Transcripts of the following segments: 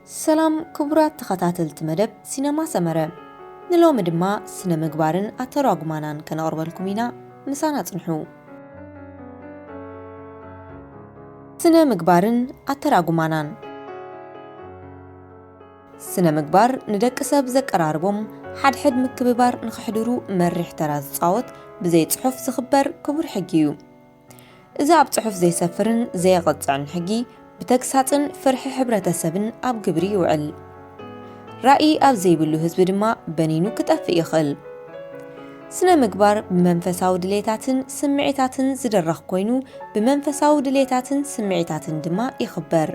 ሰላም ክቡራት ተኸታተልቲ መደብ ሲነማ ሰመረ፣ ንሎሚ ድማ ስነ ምግባርን ኣተራጉማናን ከነቕርበልኩም ኢና። ምሳና ጽንሑ። ስነ ምግባርን ኣተራጉማናን። ስነ ምግባር ንደቂ ሰብ ዘቀራርቦም፣ ሓድሕድ ምክብባር ንኽሕድሩ መሪሕ ተራ ዝጻወት፣ ብዘይ ጽሑፍ ዝኽበር ክቡር ሕጊ እዩ። እዚ ኣብ ጽሑፍ ዘይሰፍርን ዘየቐጽዕን ሕጊ፣ ብተግሳጽን ፍርሒ ሕብረተሰብን ኣብ ግብሪ ይውዕል። ራእይ ኣብ ዘይብሉ ህዝቢ ድማ በኒኑ ክጠፍእ ይኽእል። ስነ ምግባር ብመንፈሳዊ ድሌታትን ስምዒታትን ዝድረኽ ኮይኑ፣ ብመንፈሳዊ ድሌታትን ስምዒታትን ድማ ይኽበር።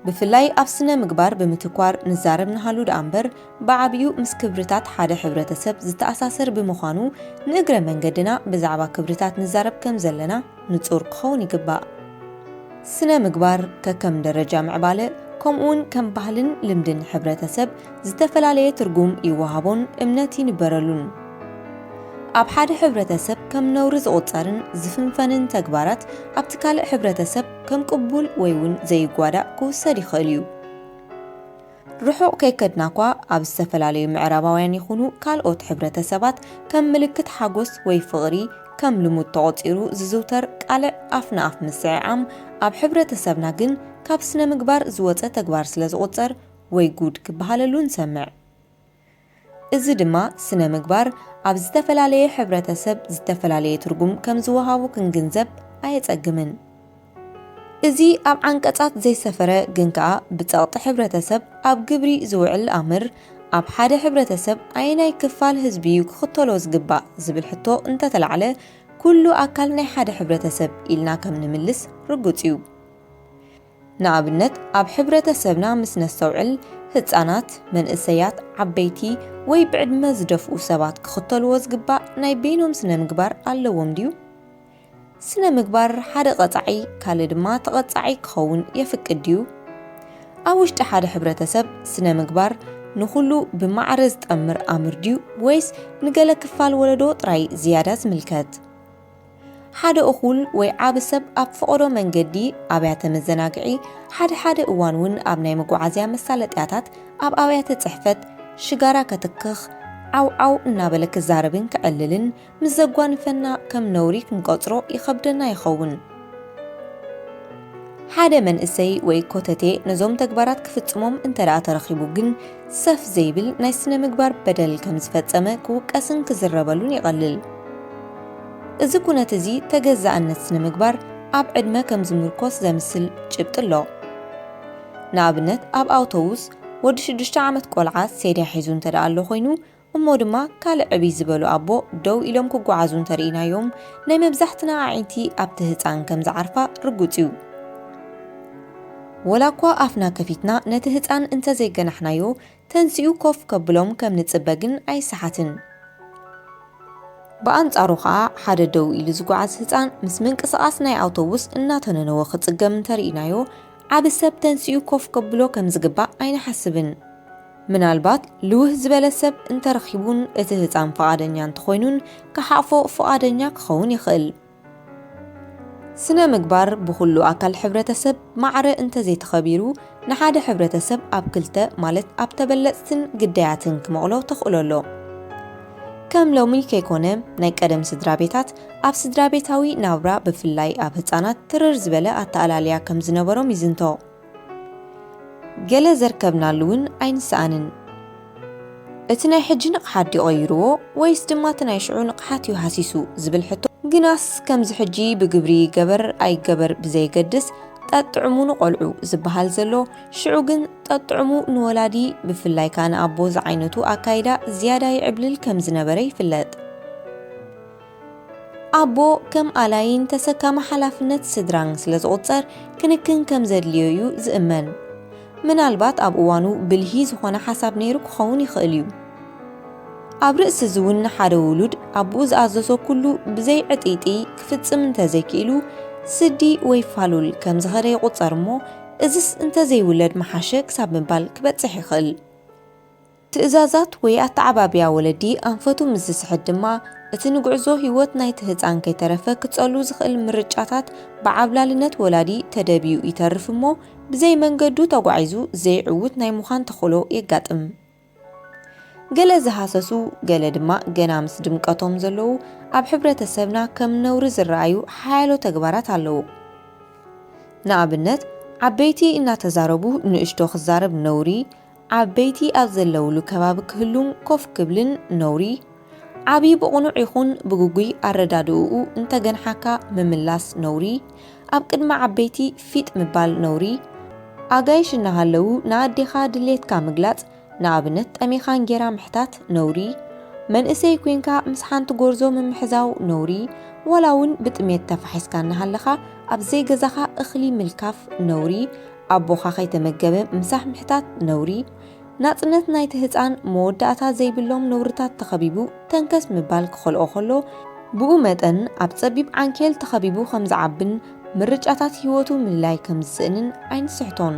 ብፍላይ ኣብ ስነ ምግባር ብምትኳር ንዛረብ ንሃሉ ደኣ እምበር፣ ብዓቢኡ ምስ ክብርታት ሓደ ሕብረተሰብ ዝተኣሳሰር ብምዃኑ፣ ንእግረ መንገድና ብዛዕባ ክብርታት ንዛረብ ከም ዘለና ንጹር ክኸውን ይግባእ። ስነ ምግባር ከከም ደረጃ ምዕባለ፣ ከምኡውን ከም ባህልን ልምድን ሕብረተሰብ ዝተፈላለየ ትርጉም ይወሃቦን እምነት ይንበረሉን። ኣብ ሓደ ሕብረተሰብ ከም ነውሪ ዝቑጸርን ዝፍንፈንን ተግባራት፣ ኣብቲ ካልእ ሕብረተሰብ ከም ቅቡል ወይ እውን ዘይጓዳእ ክውሰድ ይኽእል እዩ። ርሑቕ ከይከድና እኳ፣ ኣብ ዝተፈላለዩ ምዕራባውያን ይኹኑ ካልኦት ሕብረተሰባት፣ ከም ምልክት ሓጎስ ወይ ፍቕሪ ከም ልሙድ ተቖጺሩ ዝዝውተር ቃልዕ ኣፍ ንኣፍ ምስዕዓም፣ ኣብ ሕብረተሰብና ግን ካብ ስነ ምግባር ዝወጸ ተግባር ስለ ዝቑጸር፣ ወይ ጉድ ክበሃለሉ ንሰምዕ። እዚ ድማ ስነ ምግባር ኣብ ዝተፈላለየ ሕብረተሰብ ዝተፈላለየ ትርጉም ከም ዝወሃቦ ክንግንዘብ ኣየጸግምን። እዚ ኣብ ዓንቀጻት ዘይሰፈረ ግን ከኣ ብጸቕጢ ሕብረተሰብ ኣብ ግብሪ ዝውዕል ኣምር፣ ኣብ ሓደ ሕብረተሰብ ኣየናይ ክፋል ህዝቢ እዩ ክኽተሎ ዝግባእ ዝብል ሕቶ እንተተላዕለ፣ ኩሉ ኣካል ናይ ሓደ ሕብረተሰብ ኢልና ከም ንምልስ ርጉጽ እዩ። ንኣብነት፣ ኣብ ሕብረተሰብና ምስ ነስተውዕል፣ ህጻናት፣ መንእሰያት፣ ዓበይቲ ወይ ብዕድመ ዝደፍኡ ሰባት ክኽተልዎ ዝግባእ ናይ በይኖም ስነ ምግባር ኣለዎም ድዩ? ስነ ምግባር ሓደ ቀጻዒ፣ ካልእ ድማ ተቐጻዒ ክኸውን የፍቅድ ድዩ? ኣብ ውሽጢ ሓደ ሕብረተሰብ ስነ ምግባር ንኹሉ ብማዕረ ዝጠምር ኣምር ድዩ፣ ወይስ ንገለ ክፋል ወለዶ ጥራይ ዝያዳ ዝምልከት? ሓደ እኹል ወይ ዓቢ ሰብ ኣብ ፈቐዶ መንገዲ፣ ኣብያተ መዘናግዒ፣ ሓደ ሓደ እዋን እውን ኣብ ናይ መጓዓዝያ መሳለጥያታት፣ ኣብ ኣብያተ ጽሕፈት ሽጋራ ከትክኽ፣ ዓው ዓው እናበለ ክዛረብን ከዕልልን ምስ ዘጓንፈና፣ ከም ነውሪ ክንቆጽሮ ይኸብደና ይኸውን። ሓደ መንእሰይ ወይ ኮተቴ ነዞም ተግባራት ክፍጽሞም እንተ ደኣ ተረኺቡ ግን፣ ሰፍ ዘይብል ናይ ስነ ምግባር በደል ከም ዝፈጸመ ክውቀስን ክዝረበሉን ይቐልል። እዚ ኩነት እዚ ተገዛእነት ስነ ምግባር ኣብ ዕድመ ከም ዝምርኮስ ዘምስል ጭብጢ ኣሎ። ንኣብነት፣ ኣብ ኣውቶቡስ ወዲ ሽዱሽተ ዓመት ቆልዓ ሴድያ ሒዙ እንተ ደኣ ኣሎ ኮይኑ፣ እሞ ድማ ካልእ ዕብይ ዝበሉ ኣቦ ደው ኢሎም ክጓዓዙ እንተርኢናዮም፣ ናይ መብዛሕትና ኣዒንቲ ኣብቲ ህጻን ከም ዝዓርፋ ርጉጽ እዩ። ወላ እኳ ኣፍና ከፊትና ነቲ ህጻን እንተዘይገናሕናዮ፣ ተንሲኡ ኮፍ ከብሎም ከም ንጽበ ግን ኣይሰሓትን። ብኣንጻሩ ኸኣ፣ ሓደ ደው ኢሉ ዝጓዓዝ ህጻን ምስ ምንቅስቓስ ናይ ኣውቶቡስ እናተነነወ ክጽገም እንተርኢናዮ፣ ዓቢ ሰብ ተንሲኡ ኮፍ ከብሎ ከም ዝግባእ ኣይንሓስብን። ምናልባት ልውህ ዝበለ ሰብ እንተረኺቡን እቲ ህጻን ፍቓደኛ እንተኾይኑን ክሓቕፎ ፍቓደኛ ክኸውን ይኽእል። ስነ ምግባር ብኹሉ ኣካል ሕብረተሰብ ማዕረ እንተዘይተኸቢሩ፣ ንሓደ ሕብረተሰብ ኣብ ክልተ፣ ማለት ኣብ ተበለጽትን ግዳያትን ክመቕሎ ተኽእሎ ኣሎ። ከም ሎሚ ከይኮነ፣ ናይ ቀደም ስድራ ቤታት ኣብ ስድራ ቤታዊ ናብራ፣ ብፍላይ ኣብ ህጻናት፣ ትርር ዝበለ ኣተኣላልያ ከም ዝነበሮም ይዝንቶ። ገለ ዘርከብናሉ እውን ኣይንሰኣንን። እቲ ናይ ሕጂ ንቕሓት ድዩ ቀይርዎ፣ ወይስ ድማ እቲ ናይ ሽዑ ንቕሓት እዩ ሃሲሱ ዝብል ሕቶ? ግናስ ከምዚ ሕጂ ብግብሪ ይገበር ኣይገበር ብዘየገድስ፣ ጠጥዕሙ ንቖልዑ ዝበሃል ዘሎ፣ ሽዑ ግን ጠጥዕሙ ንወላዲ፣ ብፍላይ ከኣ ንኣቦ ዝዓይነቱ ኣካይዳ ዝያዳ ይዕብልል ከም ዝነበረ ይፍለጥ። ኣቦ ከም ኣላይን ተሰካሚ ሓላፍነት ስድራን ስለ ዝቑጸር፣ ክንክን ከም ዘድልዮ እዩ ዝእመን። ምናልባት ኣብ እዋኑ ብልሂ ዝኾነ ሓሳብ ነይሩ ክኸውን ይኽእል እዩ። ኣብ ርእሲ እዚ እውን፣ ሓደ ውሉድ ኣቦኡ ዝኣዘዞ ኩሉ ብዘይ ዕጥይጥይ ክፍጽም እንተዘይክኢሉ፣ ስዲ ወይ ፋሉል ከም ዝኸደ ይቑጸር እሞ፣ እዝስ እንተዘይውለድ ምሓሸ ክሳብ ምባል ክበጽሕ ይኽእል። ትእዛዛት ወይ ኣተዓባብያ ወለዲ ኣንፈቱ ምስ ዝስሕት ድማ፣ እቲ ንጉዕዞ ህይወት ናይቲ ህጻን ከይተረፈ ክጸሉ ዝኽእል ምርጫታት ብዓብላልነት ወላዲ ተደብዩ ይተርፍ እሞ፣ ብዘይ መንገዱ ተጓዒዙ ዘይዕውት ናይ ምዃን ተኽእሎ የጋጥም። ገለ ዝሃሰሱ፣ ገለ ድማ ገና ምስ ድምቀቶም ዘለዉ፣ ኣብ ሕብረተሰብና ከም ነውሪ ዝረኣዩ ሓያሎ ተግባራት ኣለዉ። ንኣብነት፣ ዓበይቲ እናተዛረቡ ንእሽቶ ክዛረብ ነውሪ፣ ዓበይቲ ኣብ ዘለውሉ ከባቢ ክህሉን ኮፍ ክብልን ነውሪ፣ ዓቢ ብቕኑዕ ይኹን ብግጉይ ኣረዳድእኡ እንተገንሓካ ምምላስ ነውሪ፣ ኣብ ቅድሚ ዓበይቲ ፊጥ ምባል ነውሪ፣ ኣጋይሽ እናሃለዉ ንኣዴኻ ድሌትካ ምግላጽ፣ ንኣብነት ጠሚኻ እንጌራ ምሕታት ነውሪ፣ መንእሰይ ኮይንካ ምስ ሓንቲ ጎርዞ ምምሕዛው ነውሪ፣ ዋላ እውን ብጥሜት ተፋሒስካ እናሃለኻ ኣብ ዘይገዛኻ እኽሊ ምልካፍ ነውሪ፣ ኣቦኻ ከይተመገበ ምሳሕ ምሕታት ነውሪ፣ ናጽነት ናይቲ ህጻን መወዳእታ ዘይብሎም ነውርታት ተኸቢቡ ተንከስ ምባል ክኸልኦ ከሎ፣ ብኡ መጠን ኣብ ጸቢብ ዓንኬል ተኸቢቡ ከም ዝዓብን ምርጫታት ህይወቱ ምልላይ ከም ዝስእንን ኣይንስሕቶን።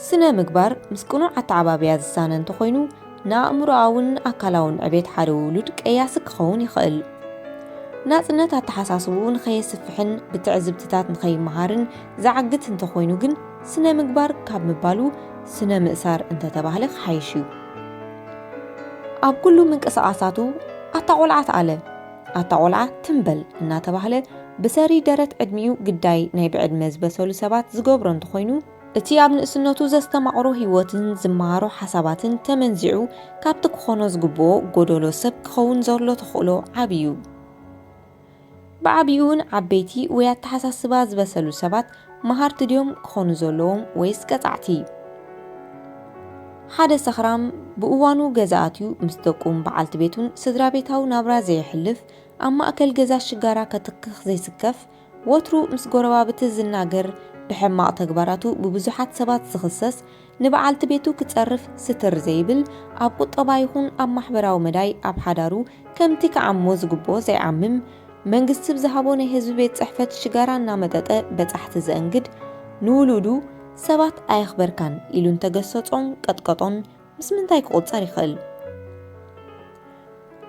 ስነ ምግባር ምስ ቅኑዕ ኣተዓባብያ ዝሳነ እንተኾይኑ፣ ንኣእምሮኣውን ኣካላውን ዕቤት ሓደ ውሉድ ቀያሲ ክኸውን ይኽእል። ናጽነት ኣተሓሳስብኡ ንኸየስፍሕን ብትዕዝብትታት ንኸይመሃርን ዝዓግት እንተኾይኑ ግን፣ ስነ ምግባር ካብ ምባሉ ስነ ምእሳር እንተተባህለ ክሓይሽ እዩ። ኣብ ኩሉ ምንቅስቓሳቱ "ኣታ ቆልዓ ተኣለ፣ ኣታ ቆልዓ ትም በል" እናተባህለ ብሰሪ ደረት ዕድሚኡ ግዳይ ናይ ብዕድመ ዝበሰሉ ሰባት ዝገብሮ እንተኾይኑ፣ እቲ ኣብ ንእስነቱ ዘስተማቕሮ ህይወትን ዝመሃሮ ሓሳባትን ተመንዚዑ ካብቲ ክኾኖ ዝግብኦ ጎደሎ ሰብ ክኸውን ዘሎ ተኽእሎ ዓቢ እዩ። ብዓቢኡ እውን ዓበይቲ ወይ ኣተሓሳስባ ዝበሰሉ ሰባት መሃርቲ ድዮም ክኾኑ ዘለዎም ወይስ ቀጻዕቲ? ሓደ ሰኽራም ብእዋኑ ገዛ ኣትዩ ምስ ደቁን በዓልቲ ቤቱን ስድራ ቤታዊ ናብራ ዘየሕልፍ፣ ኣብ ማእከል ገዛ ሽጋራ ከትክኽ ዘይስከፍ፣ ወትሩ ምስ ጎረባብቲ ዝናገር፣ ብሕማቕ ተግባራቱ ብብዙሓት ሰባት ዝኽሰስ፣ ንበዓልቲ ቤቱ ክጸርፍ ስትር ዘይብል፣ ኣብ ቁጠባ ይኹን ኣብ ማሕበራዊ መዳይ ኣብ ሓዳሩ ከምቲ ክዓሞ ዝግብኦ ዘይዓምም፣ መንግስቲ ብዝሃቦ ናይ ህዝቢ ቤት ጽሕፈት ሽጋራ እናመጠጠ በጻሕቲ ዘእንግድ፣ ንውሉዱ ሰባት ኣየኽበርካን ኢሉ እንተገሰጾን ቀጥቀጦን ምስ ምንታይ ክቑጸር ይኽእል?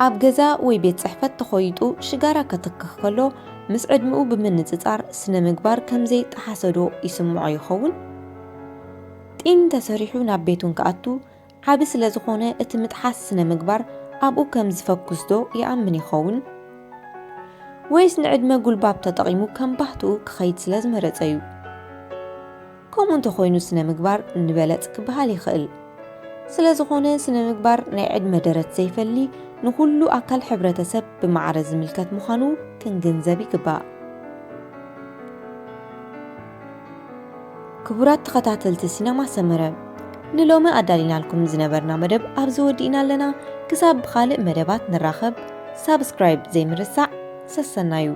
ኣብ ገዛ ወይ ቤት ጽሕፈት ተኾይጡ ሽጋራ ከትክኽ ከሎ፣ ምስ ዕድሚኡ ብምንጽጻር ስነ ምግባር ከም ዘይጠሓሰ ዶ ይስምዖ ይኸውን? ጢን ተሰሪሑ ናብ ቤቱ እንክኣቱ፣ ዓቢ ስለ ዝኾነ እቲ ምጥሓስ ስነ ምግባር ኣብኡ ከም ዝፈኩስ ዶ ይኣምን ይኸውን? ወይስ ንዕድመ ጉልባብ ተጠቒሙ ከም ባህትኡ ክኸይድ ስለ ዝመረጸ እዩ? ከምኡ እንተኾይኑ ስነ ምግባር ንበለጽ ክበሃል ይኽእል። ስለ ዝኾነ ስነ ምግባር ናይ ዕድመ ደረት ዘይፈሊ ንኹሉ ኣካል ሕብረተሰብ ብማዕረ ዝምልከት ምዃኑ ክንግንዘብ ይግባእ። ክቡራት ተኸታተልቲ ሲነማ ሰመረ፣ ንሎሚ ኣዳሊናልኩም ዝነበርና መደብ ኣብዚ ወዲእና ኣለና። ክሳብ ብኻልእ መደባት ንራኸብ፣ ሳብስክራይብ ዘይምርሳዕ ሰሰናዩ።